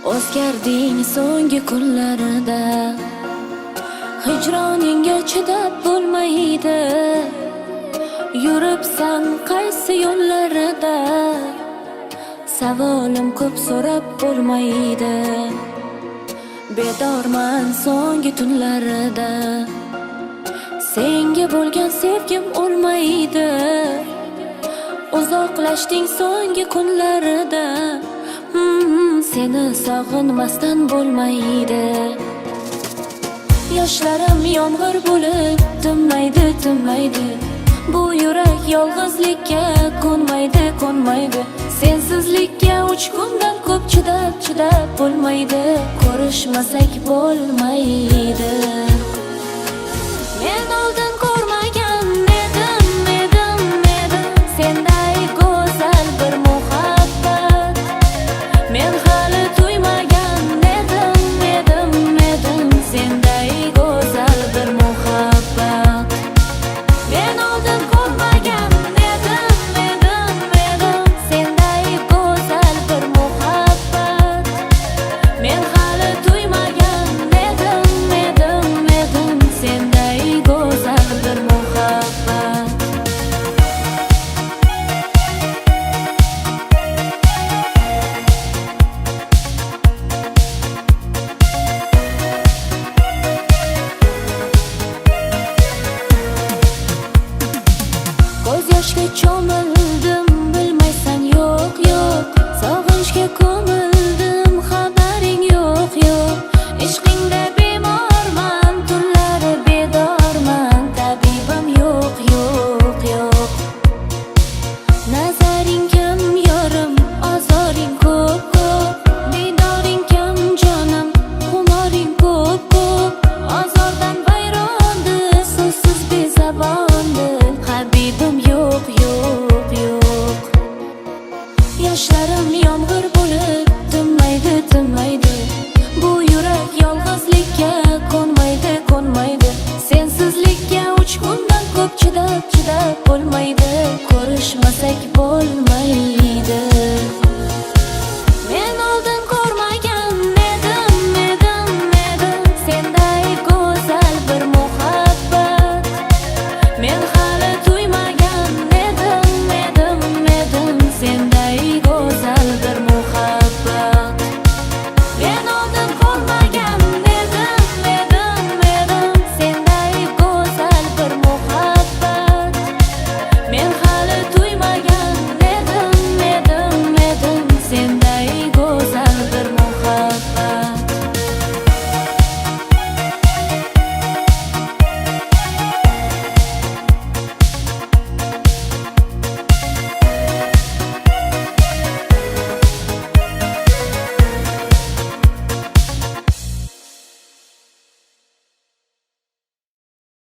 O'zgarding so'nggi kunlarda, hijroningga chidab bo'lmaydi. Yuribsan qaysi yo'llarda, savolim ko'p, so'rab bo'lmaydi. Bedorman so'nggi tunlarda, senga bo'lgan sevgim o'lmaydi. Uzoqlashding so'nggi kunlarda, seni sog'inmasdan bo'lmaydi. Yoshlarim yomg'ir bo'lib tinmaydi, tinmaydi. Bu yurak yolg'izlikka ko'nmaydi, ko'nmaydi. Sensizlikka 3 kundan ko'p chidab, chidab bo'lmaydi. Ko'rishmasak bo'lmaydi. Men oldin